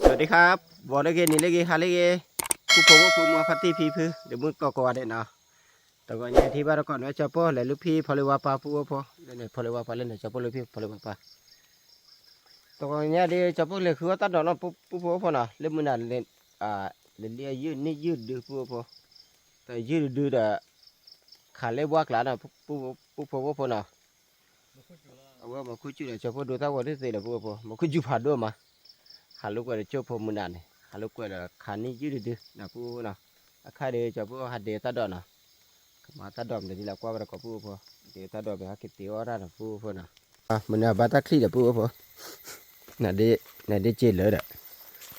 สวัสดีครับ ဘီလၢဂ့ၤ နံၤလၢဂ့ၤ ဟါလၢဂ့ၤ ဖုဖိဝဲဖုမွၤဖါတံၢ်ဖံဖု ဒီးမုၢ်ကိးကိးဂၤဒဲးနီၤ, တဂီၤညါထံၣ်ဘၣ်တကိးန့ၣ် ကၠီၤပီၢ်လဲၤလူၢ်ဖံဖီလ့ဝါပၢ်ဖုဖိဖိ, လၢန့ၣ် ဖီလ့ဝါပၢ်လၢန့ၣ် ကၠီၤပီၢ်လူၢ်ဖံဖီလ့ဝါပၢ်, တဂီၤညါဒီး ကၠီၤပီၢ်လဲၤဃုအီၣ်တၢ်ဒိးနီၤ ဖုဖိဖိနီၤ, လၢမုၢ်နၤ လဲၤလံအယုၢ်န့ၢ်ယုၢ်ဒုဖုဖိ, တယုၢ်ဒုဒီး ခးလၢဘှါကျါနီၤ ဖုဖိဖိနီၤ အဝဲမၤခူၣ်စူၣ်ဒီး ကၠီၤဖိဒိတၢ်ဂီၤဒ်သ့ဒီး ဖုဖိ မၤခူၣ်စူၣ်ဖးဒိၣ်မး, ဟးလိာ်ကွဲဒီးကၠိဖိမုၢ်နၤန့ၣ် ဟးလိာ်ကွဲဒီးခးန့ၢ်ယုၢ်တဒုနီၤ ဖုဖိနီၤ, အခါဒီး ကၠီၤဖိဟးဒ့တၢ်ဒိးနီၤ, ကမၤတၢ်ဒိးမနုၤဒ်လဲၣ် ကွၢ်ဝဲတကိး ဖုဖိ, ဒ့တၢ်ဒိးမ့ၢ် ဟဲက့ၤတ့အီၣ်တၢ်နီၤ ဖုဖိနီၤ, မုၢ်နၤဘၣ်တၢ်ချံၣ်ဒီး ဖုဖိ, နဒ့က့ၤလၢာ်ဒီး,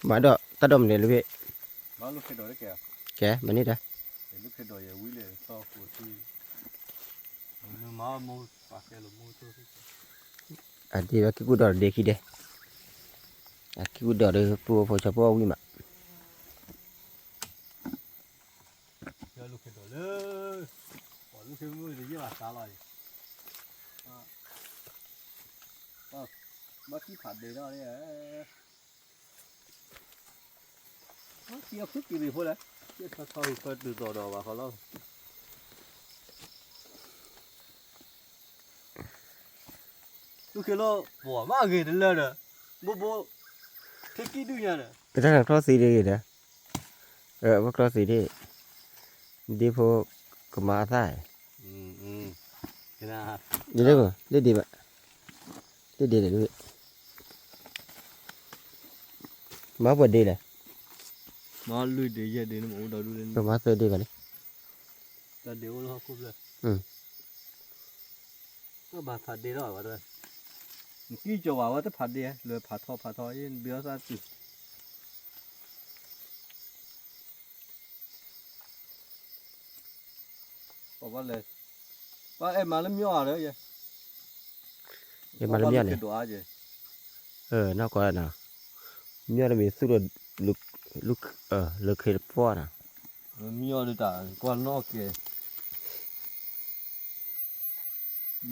မၤဒိးတၢ်ဒိးမနုၤလၢဖဲ ကဲ မနုၤတၢ် အဒ့ဝဲက့ၤကူၣ်ဒိးတဒ့ခံဒဲး, အက့ၢ်ကူၣ်ဒိးတဒ့ခံဒဲး, အက့ၢ်ကူၣ်ဒိးဒီး ဖုဖိ ကၠီၤဖိဝံၤမး ဘၣ်ခံဖးဒ့ဒီး ဘၣ်ခံဖုကံၤရံၣ်ဖိလဲၣ်, ကဲထီထီအံၤဖဲတုၤသိးဒီးဘၣ်ဃီလီၤ, သူၣ်ခ့လီၤ ပှၤဘၣ်ဂ့ၤတလၢဒီး, ဘိဘိ, ထံကံၣ်ဒုၣ်ညါဒီး, ကတၢၢ်ကျီသံဒ်ဂ့ၤဒီး, အဝဲကျီသံဒ်, ဒ့ဖိကမၤအသၣ်, လၢဒ့ဘၣ်, လၢဒ့လဲၣ်, မၤပှဲၤဒ့လဲၣ်, မၤလွံၢ်ဒ့ယဲၢ်ဒ့န့ၣ် မၤအိၣ်ဒီဒူၣ်လၢန့ၣ်, မၤသၢဒ့ဘၣ်လံ, တၢ်ဒ့အိၣ်လၢဟီၣ်ခိၣ်ဖျၢၣ်, တဘၣ်ဖးဒ့လီၤဘၣ်, နကံၢ်ကီၤဘၣ်ဝဲတဖးဒ့, လဲၤဖးထီဖးထီအံၤ နဘ့အီၣ်သၣ်တုၤ ပဘၣ်လဲၤ, ပအဲၣ်မၤလၢမျီၢ်ဧါဒီးယဲ, ယမၤလၢမျီၢ်န့ၣ်, နီၢ်ကီၢ်, မျီၢ်တမံၤသူၣ်ဒီး, လၢခ့တပှီၢ်နီၤ, မ့ၢ်အီၤဒုးတၢ်ကွၢ်နီၣ်ကဲ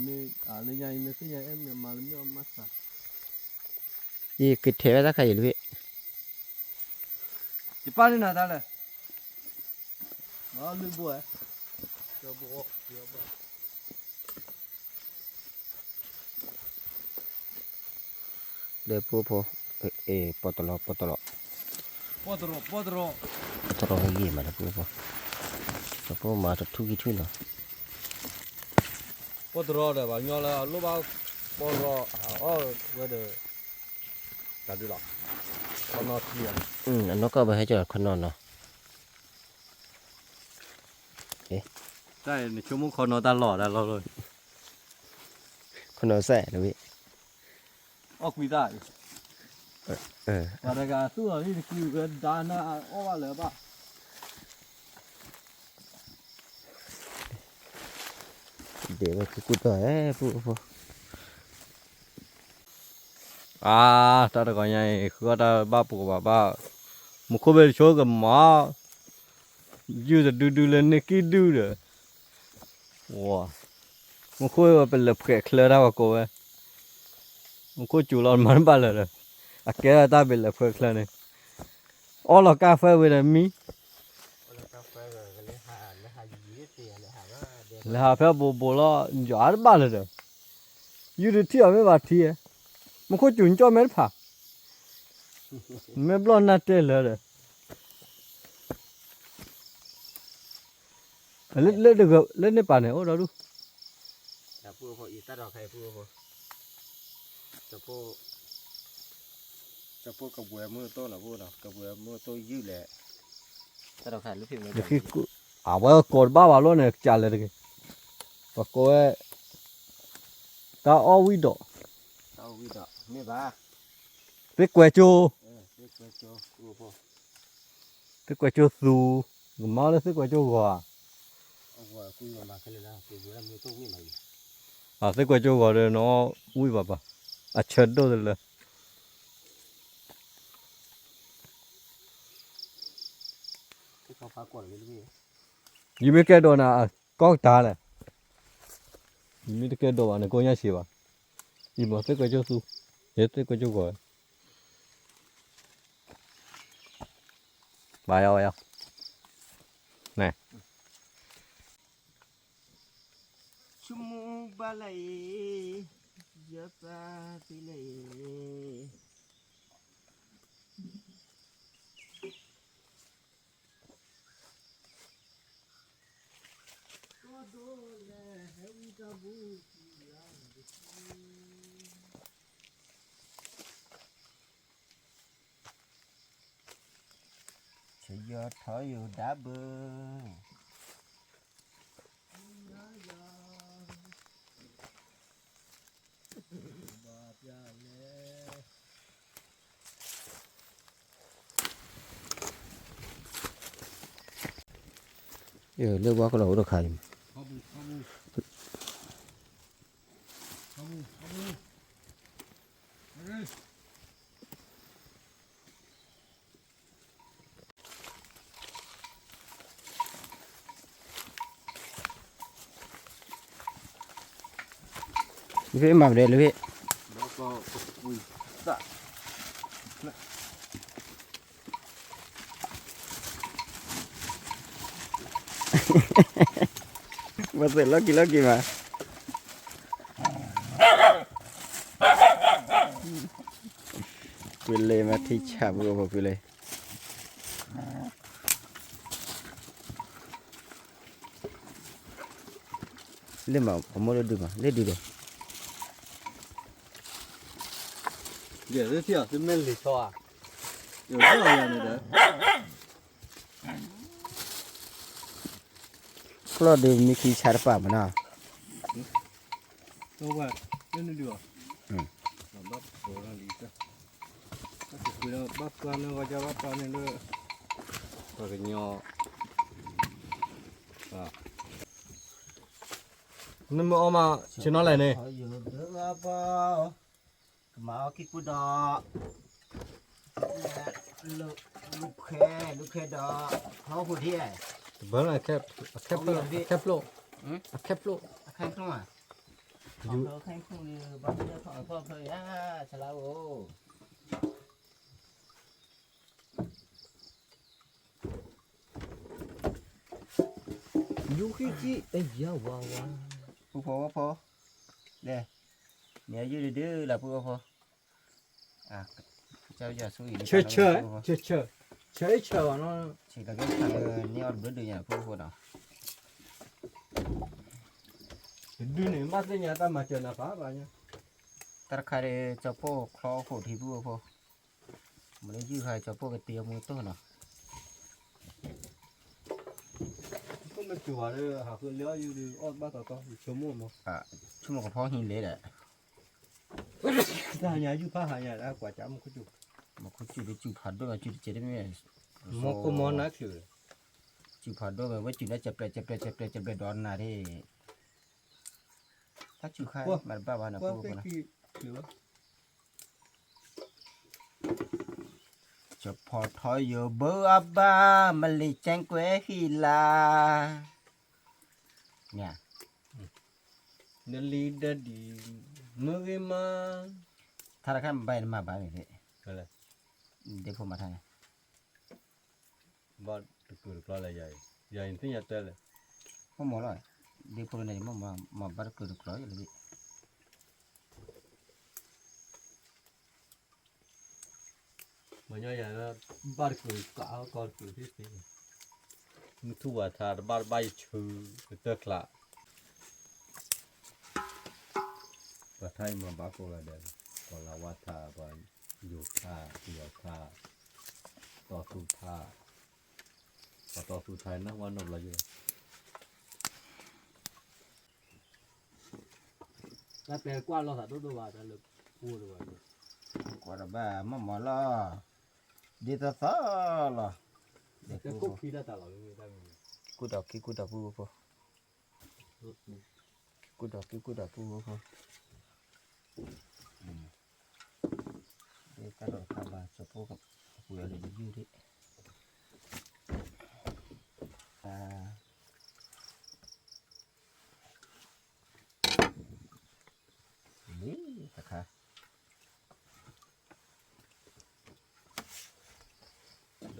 မ့ၢ်အလၢညါအံၤ မ့ၢ်သ့ၣ်ညါအဲၣ်မ့ၢ်မၤလၢမျီၢ်မၤသး, ယကထဲးဝဲတၢ်ခါအံၤလံ, ယပၢ်န့ၣ်နၤတၢ်လဲၣ်, မၤလွံၢ်ဘိဧါ, ဒီးဖုဖိ, ပီၣ်တရီပီၣ်တရီ, ပီၣ်တရီပီၣ်တရီ, ပီၣ်တရီဂ့ၤမးဒီးဖုဖိ, ဒီးဖုမၤတထူၣ်ခံထူၣ်နီၤ, ပီၣ်တရီဒီး ပှၤကညီလၢအလိၣ်ဘၣ်ပီၣ်တရီအီၣ်ဝဲဒီး, တၢ်ဒုးလီၤ, ခီနီထံ, အနီၢ်ကီၢ်ပဟဲကၠီၤခီနီနီၤ, တၢ်နဆိကမိၣ်ခီနီတၢ်လီၢ်တၢ်လီၢ်လီၤ, ခီနီစဲးတဝံၤ, အီၣ်ကွံာ်တၢ်အံၤ, ပှၤတဂၤသူၣ်လီၤလံတကွံာ်ဝဲဒါနၤအီၣ်ဘၣ်လၢၤဘၣ် ဒဲးဝဲက့ၤကူၣ်တီၢ်ဧဲ ပူဖိ, အါ, တၢ်တဂီၤညါအံၤ ဃုအီၣ်တၢ်ဘၣ်ပှၤဘၣ်ဘၣ်, မူခိၣ်ဘ့ၣ်တဆိကမၤ, ယုၢ်တဒုဒုလၢန့ၢ်ကံၢ်ဒုဒီး, မူခိၣ်ဝဲပလဲၤဖှဲးချၢတၢ်ဝဲကိးဝဲ, မူခိၣ်စူၤလီၤမၤတဘၣ်လၢၤဒီး, အကဲထီၣ်တၢ်ဘ့ၣ်လဲၤဖှဲးချၢန့ၣ်, အီၣ်လီၤကၢ်ဖဲဝံၤဒီးမံ လဲၤဟးဖဲဘိးဘိးလီၤ, ယွၤတဘၣ်လၢၤဒီး, ယုၢ်တထံၣ်အီၤမ့ၢ်ဘၣ်ထံ, မူခိၣ်စူၤကၠီၣ်မဲတဖၣ်, မ့ၢ်ဘျီၣ်နၢ်တဲလၢၤဒီး, လၢန့ၣ်ပာ်န့ၣ် အိၣ်ဒီဒူၣ်, ကပှဲၤမုၢ်တိၢ်နၤ, ကပှဲၤမုၢ်တိၢ်ယုၢ်လဲၣ်, အဝဲကိးတဘၣ်ဘၣ်လီၤန့ၣ် ကစၢ်လဲၣ်တဂ့ၤ, ပကိးဝဲ, တၢ်အီၣ်ဝံၣ်ဒီး, သ့ကွဲးကၠိ, သ့ကွဲးကၠိသူ, ကမၤလၢသ့ကွဲးကၠိဂီၤဧါ, သ့ကွဲးကၠိဂီၤဒီးနီၢ်ဝံၣ်ဘၣ်ဘၣ်, အဆၢဒိၣ်တလၢ ယမ့ၢ်ကဲဒိးနၤ ကီၢ်ကတၢၢ်လဲၣ်, ယမ့ၢ်တကဲဒိးဘၣ်န့ၣ် ကိးညါဆံးဘၣ်, ယမၤသ့ကွဲးကၠိသူ, ယသ့ကွဲးကၠိဂီၤ, ဝါယီဝါယီ, န့ၣ်, ဆိကမိၣ်ဘၣ်လၢအံၤ, ယပၢ်သံလၢအံၤ, ကီၢ်ဒိၣ်လဲၣ် ဟဲဝံတၢ်ဘူၣ် ဆယီၤထီယိၤဒၣ်ဘၢ, လၢဝါကလီၤအိၣ်တခါအံၤ, လၢဖဲမၤပဒဲလၢဖဲ, ဘၣ်သ့ၣ်လီၤက့ၤလီၤက့ၤမး, ကွံာ်လဲၤမၤထံဆးပူဖိကွံာ်လဲၤ လၢမၤအမိၢ်လၢဒုးမး လၢဒုးဒီး, ယဲၢ်သ့ၣ်ထံၣ်အီၤ သုမ့ၢ်လံၤဆီဧါ, ယိၤလၢယၤန့ၣ်ဒီး, ကျီၢ်ဒုးမံခံဆါတပာ်မနီၤ, လၢနဒုးအီၤ, ဘၣ်ပှၤလံ, ဘၣ်ပှၤန့ၣ်ဂီၤကၢဘၣ်ပှၤန့ၣ်လၢ, ပှၤကညီ နမ့ၢ်အီၣ်မး ဆ့ၣ်နီၤလဲၣ်န့ၣ်, ကမၤအီၣ်ကံၢ်ကူဒီး, လူၤခဲ, လူၤခဲဒီး, ဟီၣ်ဟူးဒံး, တဘၢလၢ, အခဲဖျိ, အခဲဖျိ, အခဲဖျိ, ယူၤ, ခဲဖျိ, ဘၣ်ဖျိ, ဖျိ, ဖျိ, ယါ, ဆလါအိၣ် ယူၤဃံကံ, အယါဝါဝါ, ဖုဖိဝဲဖိ, လဲၤ, မ့ၢ်အယုၢ်ဒုဒုလၢဖုဖိဖိ, ဆၢဆၢ, ဆၢဆၢ, ဆၢဆၢဘၣ်နီၤ, ဆၢဆၢလၢန့ၢ်အီၣ်တဘျုးဒုးညါဖုဖိဒီး, တဒုန့ၣ် ဘၣ်သ့ၣ်ညါတၢ်မၤစၢၤနၤဖးဘၣ်ညါ, တၢ်တခါဒီး ကၠီပိၢ်ချီဃိာ်ထံဖုဖိဖိ မ့ၢ်လၢယုၢ်ခါကၠီပိၢ်ကတ့အမူတိၢ်နီၤ, မ့ၢ်တုၤဝဲလၢဟးဃုလၢအီၣ်ယုၢ်ဒီး အီၣ်ဘၣ်တီတီ ယဆိကမိၣ်မး, ဆိကမိၣ်ကဖီဟံးလဲၣ်ဒီး, တၢ်ညါယုၢ်ဖးဟးညါလၢကွၢ်ကၠၢ်မူခိၣ်စူၣ်, မူခိၣ်စူၣ်ဒီးစူၣ်ဖးဒိၣ်ဝဲ စူၣ်တစဲးတမ့ၢ်, မူခိၣ်မီနါချုး, စူၣ်ဖးဒိၣ်ဝဲ ဝဲစူၣ်ဒၣ်စဲးပျဲၢ် စဲးပျဲၢ် စဲးပျဲၢ် စဲးပျဲၢ်ဒီးနၤဒၣ် တၢ်စူၣ်ခါ မၤတဘၣ်ဘၣ်န့ၣ်, ကၠီဖီထီယိၤဘၢအဘၣ် မလံၤကဲကွဲဟံၣ်လါ, န့ၣ်, နလံၤဒၢဒံး မုၢ်ဂ့ၤမး, ထါတခါမၤဘၣ်အံၤနမၤဘၣ်န့ၣ်, ဒ့ဖိမၤထါန့ၣ် ဘၣ်တကြၢးတကျီလၢယၤအံၤ, ယၤအံၤသ့ၣ်ညါတဲလဲၣ်, မ့ၢ်မ့ၢ်လီၤ, ဒ့ဖိန့ၣ် မ့ၢ်မ့ၢ်ဘၣ်တကြၢးတကျီလၢ, မ့ၢ်ညီယၤလၢ, ဘၣ်တကြၢးတကျီသ့သ့, မုၢ်ထူၣ်ဝၤထါတဘၣ်တဘၣ်ယဆၢ, ကတၢၢ်ချး ပှၤထါအံၤမၤဘၣ်ကိးဂၤဒဲး, ပှၤလၤဝါထါ, ပှၤယိၤထါ, ပယီၤထါ, တီသူထါ, ပှၤတီသူထါနၢ်ဝဲနီတဘျီယဲၢ်, တၢ်တဲကွၢ်လီၤသးဒိၣ်ဒိၣ်ဘၣ်, တၢ်လၢပှိၢ်တဘၣ်, ကွၢ်တဘၣ်မ့ၢ်မ့ၢ်လီၤ, ဒ်သိးသိးလီၤ, ကူၣ်ဒီးက့ၤကူၣ်ဒီးပူဖိ, ကူၣ်ဒီးက့ၤကူၣ်ဒီးပူဖိ, ဒ်တၢ်ဒိးတခါဘၣ် ကၠီဖိကပှ့ၤအီၤလၢယုၢ်ဒၣ်, လံတခါ, လၢ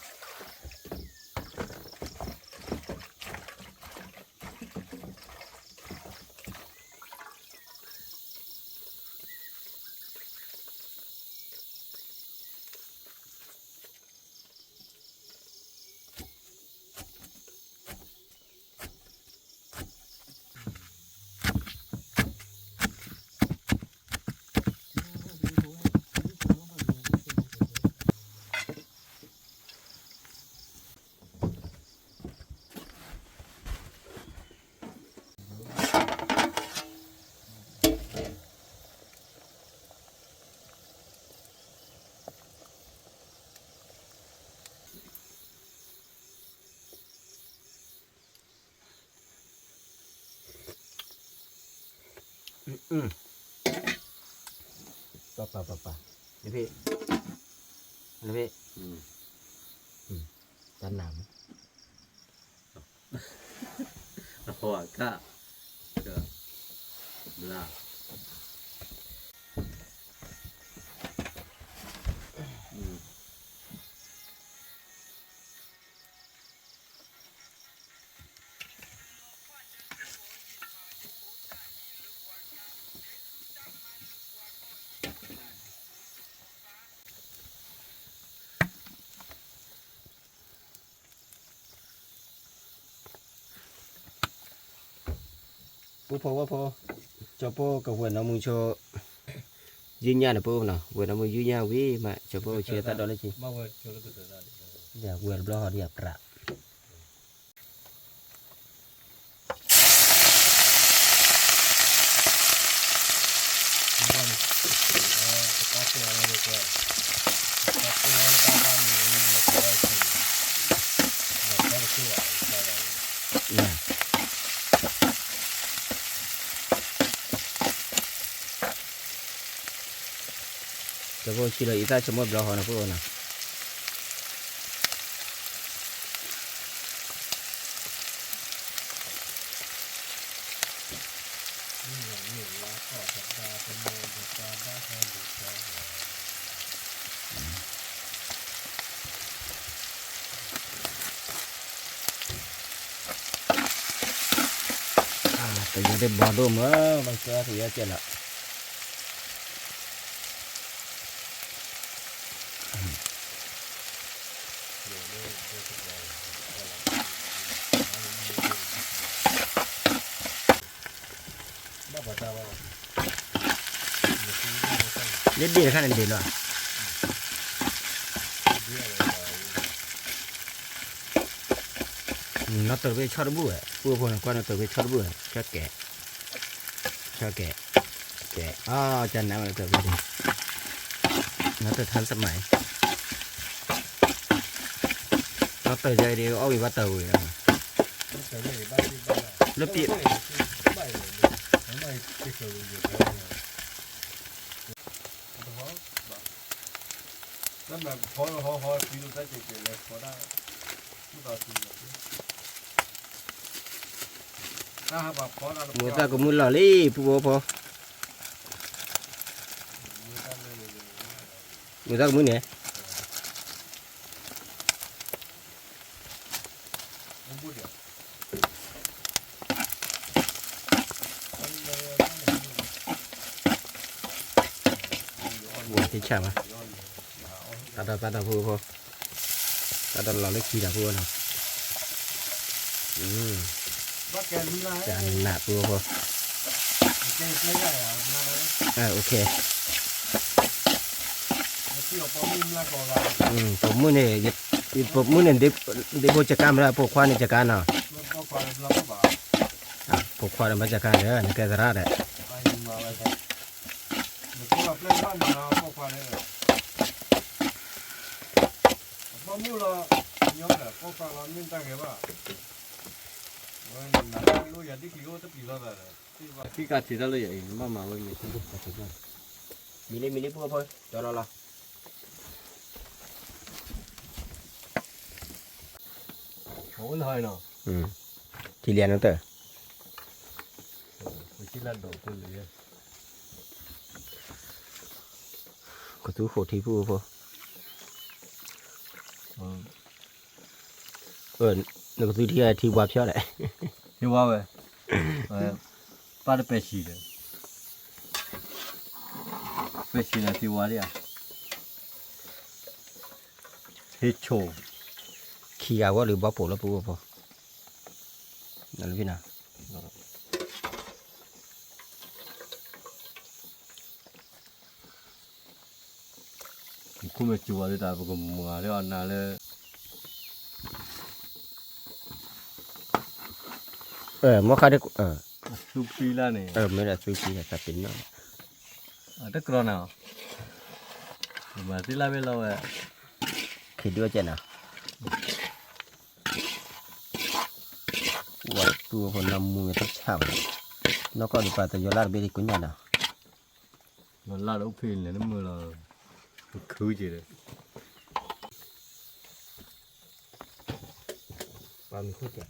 ပပပပ နဖ့ နဖ့ တၢ်နးမး အဟီအခါ ဘျါ ပူဖိဝဲဖိ ကၠီၤဖိကဝဲၢ်နီၢ်မုၢ်ဆိ ယုၢ်ညၣ်န့ၣ်ပူနီၤ ဝဲၢ်နီၢ်မုၢ်ယုၢ်ညၣ်ဝံၤမး ကၠီၤဖိဆံးတၢ်ဒီးလၢဆံး ဝဲၢ်တဘျီဟီဒ်ယပြး ကၠီၤဖိဆံးလီၤ အံသၣ်ဆိကမိၣ်ဘျီဟီနီၤ ပူနီၤ တယဲဒၣ်ဘီဒိၣ်မး ဘၣ်ဆၣ်တယဲကဲလီၤ လၢဒ့ၣ်တခါန့ၣ်ဒ့ၣ်လီၤ နီၢ်တၢၢ်ဖဲဆီတဘူၣ်ဝဲ ပူဖိန့ၣ် ကွၢ်နီၢ်တၢၢ်ဖဲဆီတဘူၣ်ဝဲ ဆီကဲး ဆီကဲး ကဲး အီ ကနၣ်ဝဲနီၢ်တၢၢ်ဖဲန့ၣ် နီၢ်တၢၢ် ทันสมัย နီၢ်တၢၢ်ယဲဒ်အီၣ်ဝံၤဘၣ်တၢၢ်ဝံၤ လၢပံ မိၢ်သၣ်ကမုၢ်လီၤလံ ပူဖိဖိ မိၢ်သၣ်ကမုၢ်န့ၣ် ဝဲတဆၣ်မး တၢ်ဒီးတၢ်ဒီးဖိဖိ တၢ်ဒီးလီၤလၢခံဒီးဖိနီၤ ကနၣ်ဖိဖိ โอเค ပိာ်မုၣ်န့ၣ် ပိာ်မုၣ်န့ၣ် ဒ့ဖိစကါမ့ၢ် ပိာ်ခွါန့ၣ်စကါနီၤ ပိာ်ခွါန့ၣ်ဘၣ်စကါဒီး နကဲသရၣ်ဒီး သံကထံးတၢ်လၢယအံၤ နဘၣ်မၤဝဲမ့ၢ် မံၤလံ မံၤလံ ပူဖိ ကၠီၤလီၤလီၤ ထံလံနီတၢၢ် ကသူဃိးထံပူဖိ နကသူထံထံပှၤဖျီဒီး ထံဝါဝဲ ပၢ်တပဲာ်ဆံးဒီး ပဲာ်ဆံးန့ၣ်ထံဝါဒၣ်ဧါ ဟ့ၣ်ဆိ ခံဂၤဝဲလၢဘီပိာ်လၢပူဖိ နလၢဖံနၤ ခိၣ်မဲာ်စူၤဝဲဒၣ် ပကမၤလၢအီၤနၤလၢ မီၢ်ခါဒ် အသူပံလၢန့ၣ် မ့ၢ်ဒၣ်သူပံလၢတၢ်ပ့ၤနီၣ် အတကြၢးနၤ မၤသ့လၢဝဲလီၤဝဲ ခံဒုအကဲနၤ ဝဲတူၢ်ဖိနီၢ်မူဝဲတဆၣ်ဘၣ် နီၢ်ကီၢ်ဒုးပာ်တယီၤလၢ်တဘ့ၣ်ဒ်ကိညၣ်နီၤ, ယီၤလၢ်လၢအိၣ်ဖဲလဲၣ်နမုာ်လီၤ, ပခုက့ၤဒီး ပှၤမံၤခိၣ်ကဲး,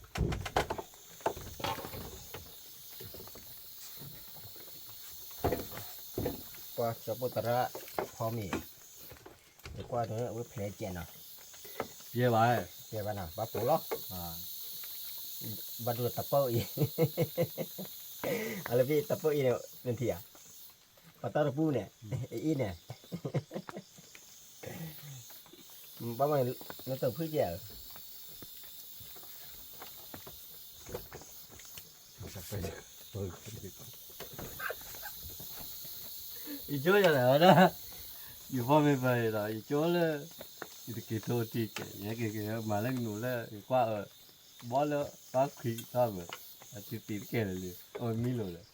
ပှၤကၠီပိၢ်သရၣ်ဖီမ့ၤ, ယကွၢ်ဒီးအဝဲဖျဲးကဲးနီၤ, ယဲဘၣ်, ယဲဘၣ်နီၤ ဘၣ်ပိာ်လီၤ, ဘၣ်ဒိတပၢၢ်အံၤ, အလၢဘ့ၣ်တပၢၢ်အံၤန့ၣ် နထံၣ်ဧါ, ပှၤတီတပူၤန့ၣ်, အအံၤန့ၣ် ဘၣ်မနုၤ နတဖုကဲဧါ, ယဆိယၤလဲၣ်ဝဲဒၣ်, ယဖီမ့ၢ်ပၢၢ်န့ၣ်ဒီး ယဆိလၢ ယတက့ၤတိၢ်တံၢ်ကဲး ယဟဲက့ၤက့ၤမၤလၢကနူၤလၢ ယကွၢ်အၢ ဘီလၢတၢ်ခွံတၢ်မၢၢ် အတံၢ်တံၢ်တကဲလၢာ်လံ အီၣ်မံလိာ်ဒီး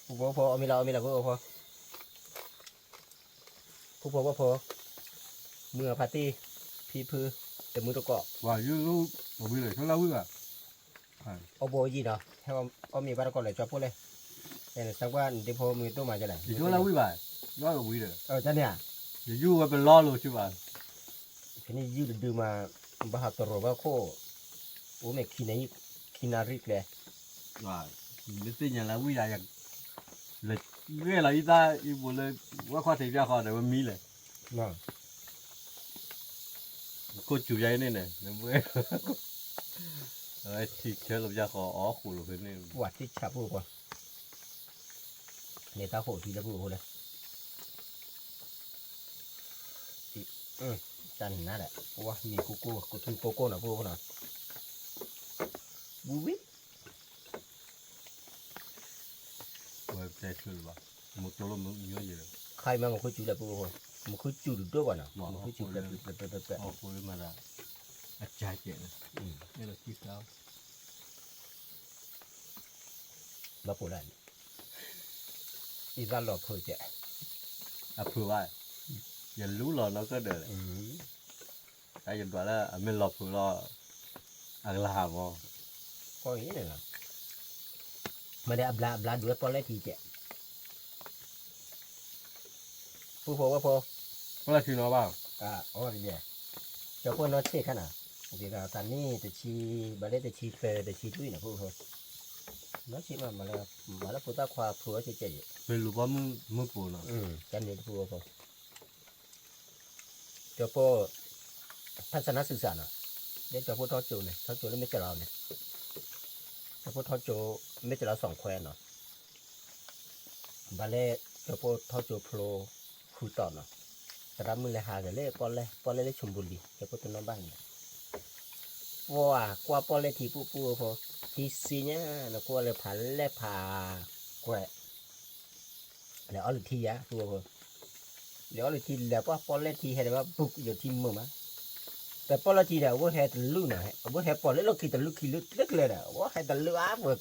ဖိဖိအီၣ်မံလီၤ အီၣ်မံလီၤ ဖိဖိ ဖိဖိဖိဖိ မုၢ်အဖါတံၢ် ဖံဖု တမုၢ်တကိး ဝၤယုၢ်လူၢ် အဝံၤလၢဆိလၢဝံၣ်ဘၣ် အိၣ်ဘိယံာ်နီၤ ဟဲအီၣ်မ့ၤဘၣ်တကိးလၢကၠီဖိလဲၣ် အဲၣ်နသးကွၢ်နဒ့ဖိမုၢ်တိၢ်မၤကလဲၣ် ယဆိလၢဝံၣ်ဘၣ် ယွၤကဝံၤဒီး တၢ်န့ၣ်ဧါ ယယုၢ်ဝဲပလီလိာ်ဆူဘၣ် ဖဲန့ၣ်ယုၢ်တဒုမး ဘၣ်ဟးတရိးဘၣ်ခိၣ် အိၣ်မ့ၢ်ခံနၣ်ရံၣ်ကျဲ မ့ၢ်သ့ၣ်ညါလၢဝံၣ်ယၤ လဲၤဂဲၤလီၤအံသၣ်အံဘိလၢ ဝဲခီၣ်ထံးပျၢ်ဃီဒီးဝဲမံလဲၣ် ခိၣ်စူၤယၤအံၤန့ၣ်န့ၣ် အဝဲထံဆၢလိာ်ပျၢ်ဃီအီၣ်ဃိလိာ်ဖဲန့ၣ် ပှၤထံဆးပူဖိ န့ၣ်တၢ်ဃိးထံလၢပူဖိလဲၣ် တၢ်နးဒီး ပဝဲမံၤကိၢ်ကိၢ် ကိၢ်ထူကိၢ်ကိၢ်နီၤ ပူဖိနီၤ ဝံၤဝံၤ ဝဲတဲဆူလၢၤဘၣ် မူတိလၢမူညီယဲၢ် ခါအံၤမ့ၢ်မူခိၣ်စူၤလၢပူဖိ မူခိၣ်စူၤတဒိၣ်ဘၣ်နီၤ မူခိၣ်စူၤပျဲပျဲပျဲပျဲပျဲ အီၣ်ဖိလၢမၤဒၣ် အကၢကဲးလၢ အဲၣ်ဒိးစံၣ်သး ဘၣ်ပိာ်ဒၣ်န့ၣ် အံသၣ်လီၤဖုးကဲး အဖုးဘၣ် ယလူလီၤနီၢ်ကီၢ်ဒၢးလဲၣ် တၢ်ယဒွးလၢအမ့ၢ်လီၤဖုးလီၤ အကလၤဟးမီၤ ကီၢ်အံၤန့ၣ်လီၤ မ့ၢ်ဒၣ်အဘျါအဘျါဒုးဝဲပီၣ်လဲၣ်ထံကဲး ပူဖိဝဲဖိ ပီၣ်လဲၣ်ထံနီၤဘၣ် အီၤတကဲ ကၠီဖိနီၢ်ဆံးခါနၤ သးနံၣ်တဆံ ဘၣ်လၢတဆံသၢတဆံလွံၢ်န့ၣ် ဖိဖိ နီၢ်ဆံးမး မၤလၢဖိသၣ်ခွါဖုးအီၣ်ဆံးကဲးယဲၢ် မ့ၢ်လူၤဘီမုၢ်မုၢ်ပူၤနီၤ ကန့ၣ်တပူဖိ ကၠီဖိ ဖၣ်ဆနၢ်စုစးနီၤ လၢကၠီဖိထီကၠိန့ၣ် ထီကၠိလၢမ့ၢ်ကလီန့ၣ် ကၠီဖိထီကၠိ မ့ၢ်ကလီစီၣ်ခွဲနီၤ ဘၣ်လၢ ကၠီဖိထီကၠိဖျိ ဃုတီၤနီၤ သရၣ်မုၣ်လဲၤဟးဂ့ၤလၢပီၣ်လဲၣ် ပီၣ်လဲၣ်လၢဆိဘိလံ ကၠီဖိတနီၤဘၣ်န့ၣ် ပှၤကွၢ်ပီၣ်လဲၣ်ထံပူပူဖိ ထံစံညါ နကွၢ်လၢဖးလဲၢ်ဖးကွဲး လဲၤအီလုၣ်ထံယၤ ပူဖိ လဲၤအီလုၣ်ထံလဲၤကွၢ်ပီၣ်လဲၣ်ထံဟဲဒီးဘၣ် ဘူးယိၤထံမုာ်မး တပီၣ်လဲၣ်ထံဒီး အဝဲဟဲတလုၢ်နီၤ အဝဲဟဲပိာ်လၢလီၢ်ခံတလုၢ်ခံလုၢ်လၢကျဲဒီး အဝဲဟဲတလုၢ်အါပှဲၤ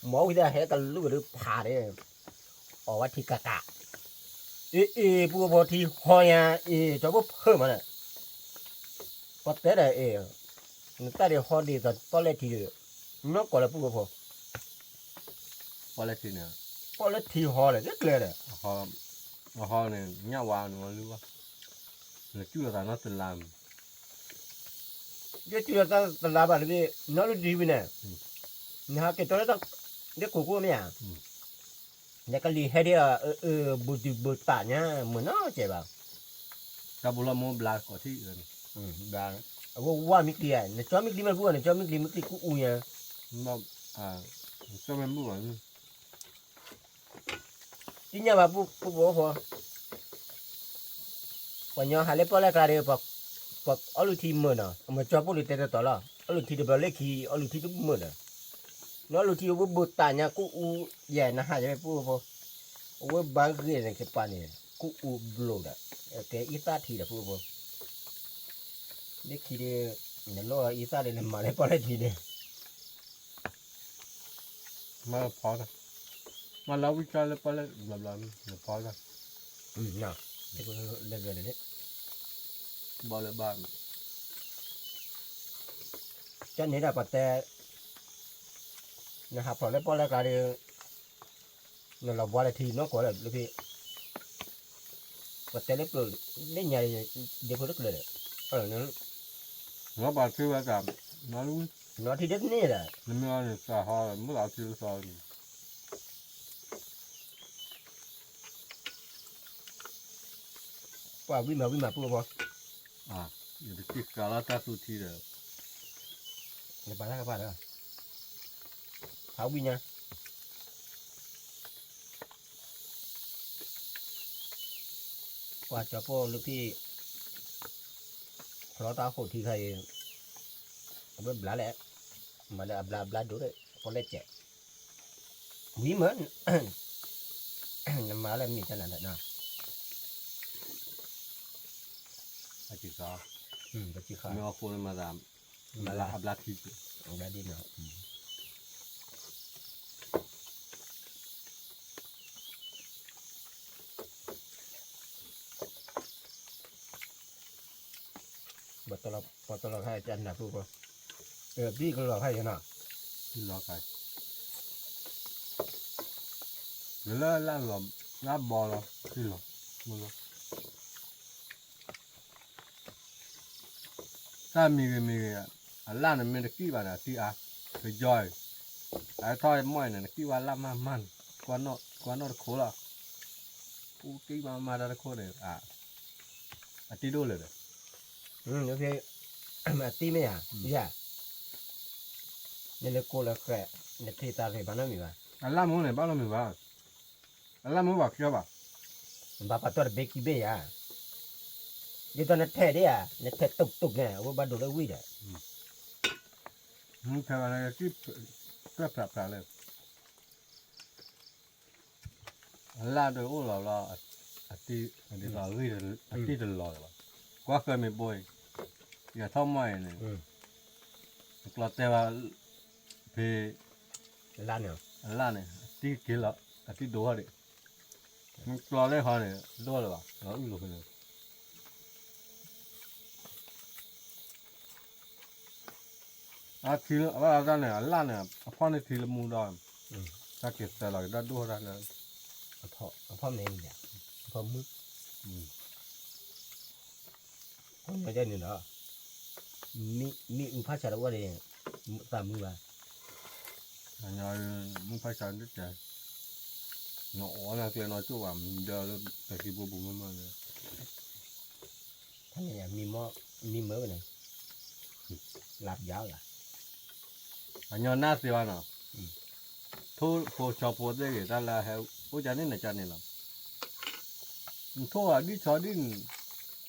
မၤဝံၤဒီးဟဲတလုၢ်ဝဲဒၣ်ဖးဒီး အီၣ်ဝဲထံကးကး အ့ၣ်အ့ၣ် ပူဖိထံဟီညါ အ့ၣ် ကၠီဖိဖုးမးန့ၣ် ပှၤတဲဒီး အ့ၣ် နတၢ်ဒံးဟီဒံးသးပီၣ်လဲၣ်ထံဒီး နီၢ်ကီၢ်လၢပူဖိ ပီၣ်လဲၣ်ထံန့ၣ် ပီၣ်လဲၣ်ထံဟီလဲၣ် လၢကျဲဒီး အဟီန့ၣ် ညၣ်ဝါန့ၣ်ဝဲလုၢ်ဘၣ် နစူၢ်လီၤသးနီတလါ ယစူၢ်လီၤသးတလါဘၣ်တဘ့ၣ် နီၢ်လုၢ်ဒံဝံၤန့ၣ် နဟးက့ၤတီလၢ လၢခိၣ်ကိၢ်မ့ၢ်ဧါ နကလံၤဟဲဒ်အ ဘူးဒုးဘူးတၢ်ညါ မုာ်နီတစဲးဘၣ် တၢ်ဘိလီၤမ့ၢ်ဘျါကိးထံၣ် ဘျါ အဝဲဝါမံကျံၤဧါ နကၠီမံကျံၤမ့ၢ်ဘူၣ်ဧါ နကၠီမံကျံၤမ့ၢ်ကျံၤကူအူညါ ကၠီမ့ၢ်ဘူၣ်ဧါ သ့ၣ်ညါဘၣ်ပူဖိ ပှၤညီဟးလၢပီၣ်လဲၣ်ကျါဒီး ပှၤအီလုၢ်ထံမုာ်နီၤ အမ့ၢ်ကၠီဖိဒုးတဲတတီၤလီၤ အီလုၢ်ထံတဘျီလၢခံ အီလုၢ်ထံတမုာ်ဒီး နီၢ်လုၢ်ထံအဝဲဘူးတၢ်ညါကူအူ ယဲၢ်နဟးယဲၢ်ပူဖိ အဝဲဘၣ်ဂ့ၤန့ၣ်ကပၤန့ၣ် ကူအူဘျိးဒီး ကဲအံသၣ်ထံဒီးပူဖိ လၢခံဒီး နလိၣ်အံသၣ်ဒီးနမၤလၢပီၣ်လဲၣ်ထံန့ၣ် မၤလီၤဖီတၢ်, မၤလီၤဝံၣ်ကၠီလၢပီၣ်လဲၣ်ဘျီဘျီ နဖီတၢ်, လဲၤဂဲၤန့ၣ်, ဘီလၢဘၣ်, ကၠီန့ၣ်ဒၣ်ပှၤတဲ, နဟးဖျိးလၢပီၣ်လဲၣ်ကျါဒီး, နလီၤဘှါလၢထံနီၢ်ကီၢ်လၢဖဲ ပတဲလၢပျိာ်လၢညါ ဒ့ဖိတကျၢၤဒီး လီၤဘှါထံဝဲတၢ် နီၢ်ထံဒ်န့ၣ်ဒီး နမ့ၢ်အီၤန့ၣ် သးဟီမုၢ်လီၤထံလၢသီန့ၣ် ပှၤဝံၣ်မၤဝံၣ်မၤပှၢ်ဘီ ယတက့ၢ်ဃးလီၤတၢ်သူထံဒီး နပာ်တၢ်ကပာ်ဒီး ဖးဝံၣ်ညါ ပှၤကၠီပိၢ်လၢဖံ ချီတၢ်ဃိးထံခါအံၤ အဝဲဘျါလဲၣ် မၤလၢအဘျါဘျါဒိၣ်ဒီး ပီၣ်လဲၣ်စဲး ဝံၤမ့ၢ် နမၤလၢမ့ၢ်ကနၤဒီး ပစံးဃာ် ပစံးဃာ် မ့ၢ်အဃိလၢမၤသး မၤလၢအဘျါခံ အဘျါဒ်နီၤ ပှၤတလီၤခါကနၢ်ပူၤပှၤ ဘံၣ်ကလီၤခါယနီၤ ဘံၣ်လီၤခါ လၢလၢလီၤ လၢဘီလီၤ ဘံၣ်လီၤ တၢ်မံၤဂ့ၤမံၤဂ့ၤ အလၢ်န့ၣ်မ့ၢ်တကံၣ်ဘၣ်န့ၣ် အတံၢ်အါ ကယီအံၤ အထီၣ်မီၢ်အံၤန့ၣ် နကံၣ်ဝဲလၢ်မးမးန့ၣ် ကွၢ်နီၣ်တခိၣ်လီၤ ပူၤကံၣ်မးမးတၢ်တခိၣ်န့ၣ် အတံၢ်ဒိၣ်လၢာ်ဒီး အတံၢ်မ့ၢ်ဧါ ယၤ နလဲၤကိးလၢဃဲး နထံၣ်သးရ့ၣ်ဘၣ်နီတမံၤဘၣ် အလၢ်မ့ၢ်န့ၣ် ဘၣ်လီၤမ့ၢ်ဘၣ် အလၢ်မ့ၢ်ဘၣ်ကၠီဘၣ် ဘၣ်ပာ်တီၢ်တဘ့ၣ်ခံဘ့ၣ်ယၤ ဒ်သိးနထဲးဒ်ဧါ နထဲးတုးတုးန့ၣ် အဝဲဘၣ်ဒိးလၢဝံၣ်ဒီး ထဲးဘၣ်လၢ တၢ်ဖြးဖြးလၢ အလၢ်ဒီးအိၣ်လီၤလီၤ ဒ်သိးအဂံၢ် အတံၢ်တလီၤလၢၤဘၣ် ကွၢ်ဃၢၤမ့ၢ်ဘိအံၤ ယထီၣ်မီၢ်အံၤန့ၣ် ကျီတဲဘၣ် ဖဲ အလၢ်န့ၣ် အတံၢ်က့ၤလီၤ အတံၢ်ဒိၣ်ဟီၣ်ဒံး ကျီလၢဟီန့ၣ် ဒိၣ်လၢၤဘၣ် လီၤအုၣ်လီၤဖဲန့ၣ် အထံလၢအဘၣ်တၢ်န့ၣ် အလၢ်န့ၣ် အဖီၣ်န့ၢ်ထံလၢမူဒီး တၢ်က့ၤသၢလီၤက့ၤတၢ်ဒိၣ်တၢ်လၢ အဖီၣ်မ့ၢ်အံၤ အဖီၣ်မုၢ် ကညီကဲန့ၣ်ဒီး မ့ၣ်အူဖးဆးတအိၣ်န့ၣ် သးမုၢ်ဘၣ် ကညီမုၢ်ဖးဆးတတဲ နအီၣ်နကျဲနီၢ်ကၠိၣ်ဘၣ် မံဒီးလၢပှၤသံဘိပူၤမ့ၢ်မ့ၢ်လၢ ဖဲန့ၣ် မံမီၢ် မံမၢဝဲန့ၣ် လၢပယါလၢ အညီနၢ်သ့ဘၣ်နီၤ ထိၣ်ဖိဆီဖိသ့ၣ်ဂ့ၤ တၢ်လၢဟဲအိၣ်ကန့ၣ်နကန့ၣ်လီၤ နထိၣ်အဒံၣ်ဆီဒံၣ်န့ၣ်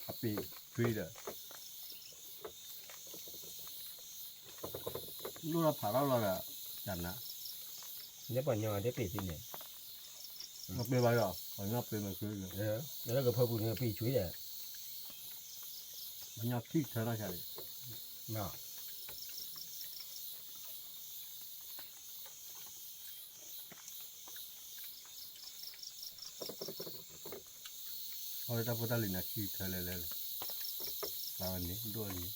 အပ့ၤဆွံဒီး လိၣ်ထီၣ်ဖးထီၣ်လီၤဒီး ကနၤ လၢပှၤညီဒ်ပ့ၤသ့န့ၣ် မပ့ၤဘၣ်ဒီး ပှၤညီပ့ၤမ့ၢ်ဆွံဒီး လၢကဖၢပူၤန့ၣ်ပ့ၤဆွံဒီး ပှၤညီထံၣ်ဆၢထီၣ်ဆါဒံး အဝဲတၢ်ဖိတၢ်လံၤန့ၣ် ထံၣ်ဆၢလဲၤလဲၤလီၤ သးဝဲန့ၣ် ဒိၣ်န့ၣ် မ့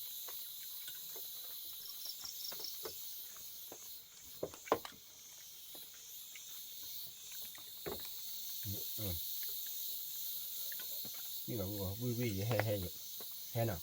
ၢ်ဘၣ်ဝံၣ်ဝံၣ် ယဟဲ ဟဲ ဟဲနီၤ ပီၢ်လီၤလံ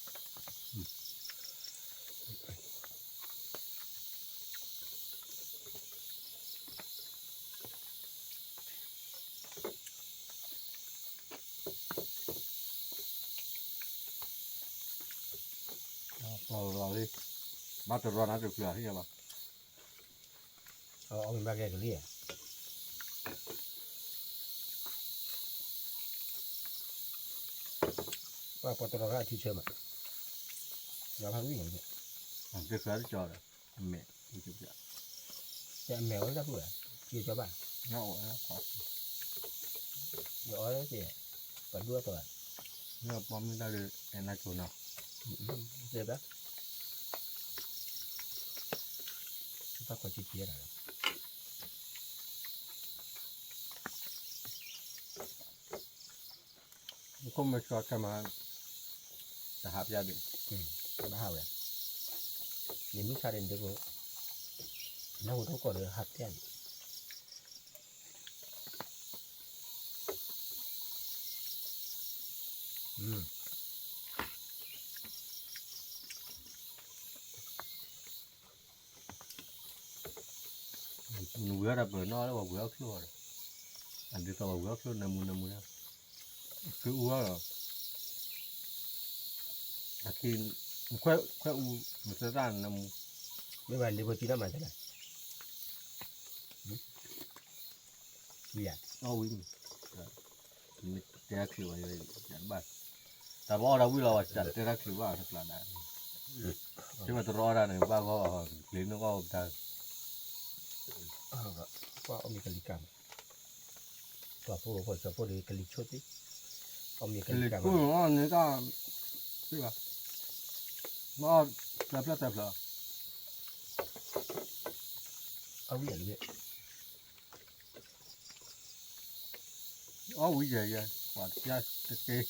ဘၣ်တရီနၤတကျါဟံၣ်လီၤ အီၣ်မ့ၢ်ဘၣ်ကဲကလံၤဧါ ပှၤပှၤတရီခါအထံဆၢမး ယဖးဝံၣ်န့ၣ် တခါတကီဒီး အမဲာ် တမဲာ်ဝဲတၢ်ပူၤဧါ က့ၤကီဘၣ် ယအီၣ်က့ၤ ပှၤဒိၣ်အသီဧါ မ့ၢ်ပီမ့ၢ်တၢ်ဒီး အဲၣ်နၢ်ကိၤနီၤ ကဲဘၣ် တၢ်ခီၣ်ဆံးဆံးဒၣ်လီၤ ခိၣ်မ့ၢ်ကီခဲမး တဟးပျၢ်ဒံး တဘၣ်ဟးဝဲ ယမုၢ်ဆါဒံးဒ်ကိး နၢ်ဟူထိၣ်ကီၢ်ဒီးဟးပျၢ်ဒံး တၢ် နဝံၤအီၣ်တၢ်ပၢၢ်နီၣ်လၢ ပှၤဝံၤအီၣ်ချိၣ်အီၤဒီး, အဒ်သိးပှၤဝံၤအီၣ်ချိၣ်နၢမူနၢမူ, ဃ့အူအီၤဒီး, အခံ, ခွဲးအူ, မ့ၢ်သၢတၢ်နၢမူ, မ့ၢ်ဘၣ်လ့ဖိသံနီၣ်မးတလဲၣ်, ဝံၤယၤ, အီၣ်ဝံၤမ့ၢ်, တဲတၢ်ချံးဘၣ်, တၢ်ပအီၣ်တၢ်ဝံၤလီၤ ပှၤတဲတၢ်ချံးဘၣ်တကျါဒၣ်, မ့ၢ်တရီအီၣ်တၢ်န့ၣ် ဘၣ်ဂီၢ်ဘၣ်ဟီ, ကျ့ၤန့ၢ်အီၣ်ပတၢ် ပှၤအီၣ်မ့ၤကလံၤကါမး, ပှၤဖိဖိစီၤဖိဒီးကလံၤဆိၣ်သ့, အီၣ်မ့ၤကလံၤကါမး, န့ၣ်တၢ်, သ့ဘၣ်, မ့ၢ်အီၣ်တဖျၢၣ်တဖျၢၣ်, အီၣ်ဝံၤယၤလံ, အီၣ်ဝံၤယၤယၤ, ပှၤတက့ၢ်,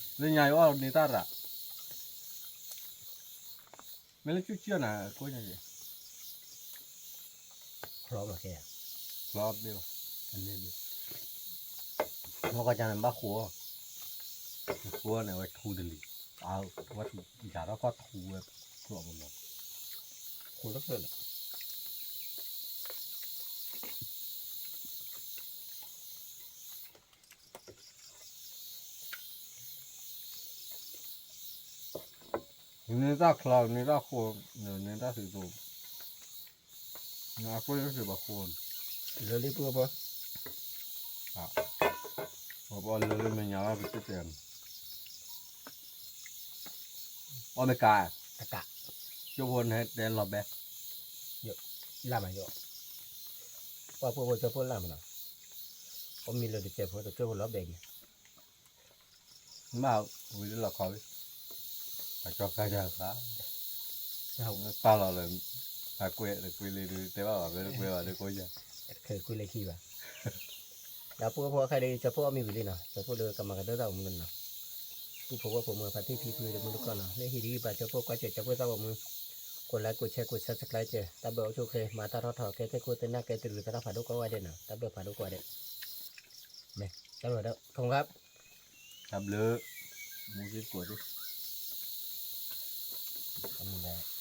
လၢညါယအီၣ်န့ၢ်တၢ်ရၣ် မ့ၢ်လၢကၠူၣ်ကၠၢ်နၤ ကိးညါက့ၤ, ချီမးကဲ, ချီဘ့ၣ်ဘၣ်, မ့ၢ်ကီၢ်ကၢ်န့ၣ်ဘၣ်ဃိ, ဃိန့ၣ်ဝဲထူတလံၤ, အဝဲထူယၤထီၣ်ကီၢ်ထူဝဲ, ဃိလၢဖျၢၣ်လီၤ. န့ၢ်တၢ်ချီ န့ၢ်တၢ်ဃိ, န့ၢ်တၢ်သုးသိး, နအဃိန့ၣ်သုးဘၣ်ဃိန့ၣ်, လၢလံပှၤဘၣ်, ပှၤလၢလၢမဲာ်ညါဘၣ်ပတဲတဲ, အီၣ်မ့ၢ်ကါ, တကး, ကၠိဖိန့ၣ်တဲလီၤဘဲ, လၢမးယိ, ပှၤဖိဖိကၠိဖိလၢမးနီၤ, အီၣ်မ့ၢ်လၢတကဲဖိတကဲဖိလီၤဘဲန့ၣ် မ့ၢ်ဝံၤလၢလီၤခီဝံၤ, အကၠီဃါယၤဃါ, ပာ်လီၤလၢ, အကွဲးတကွဲးလံဒုး တဲဘၣ်ဘၣ် ဝဲတကွဲးဘၣ်တကွဲးယၤ, ခဲကွဲးလၢခံဘၣ်, ဒီးဖိဖိအခါဒီး ကၠီဖိအီၣ်မ့ၢ်ဝံၤလံနီၤ ကၠီဖိလၢကမၤကဒၢသၣ်အိၣ်မူနီၤ, ပူဖိဝဲဖိမုၣ်ဖါတံၢ်ဖံဖုတမုၢ်တကီၢ်နီၤ လၢဟံၣ်တဂံၢ်ဘၣ်ကၠီဖိကွၢ်စဲးကၠီဖိသၣ်အိၣ်မူ, ကိးlike ကိးshare ကိးsubscribeကဲ တၢ်ဘျုးအိၣ်ဆူၣ်ချ့ မၤတၢ်ထီၣ်ထီကဲသ့ၣ်ခိၣ်သ့ၣ်နၢ်ကဲသ့ၣ်ရူးသရၣ်ဖးဒိၣ်ကိးဂၤဒဲးနီၤ တၢ်ဘျုးဖးဒိၣ်ကိးဂၤဒဲး, မ့ၢ်တၢ်ဘျုးဒီး ခီမူခါ တၢ်ဘျုး, မူက့ကိးသ့ၣ်, အမူဒီး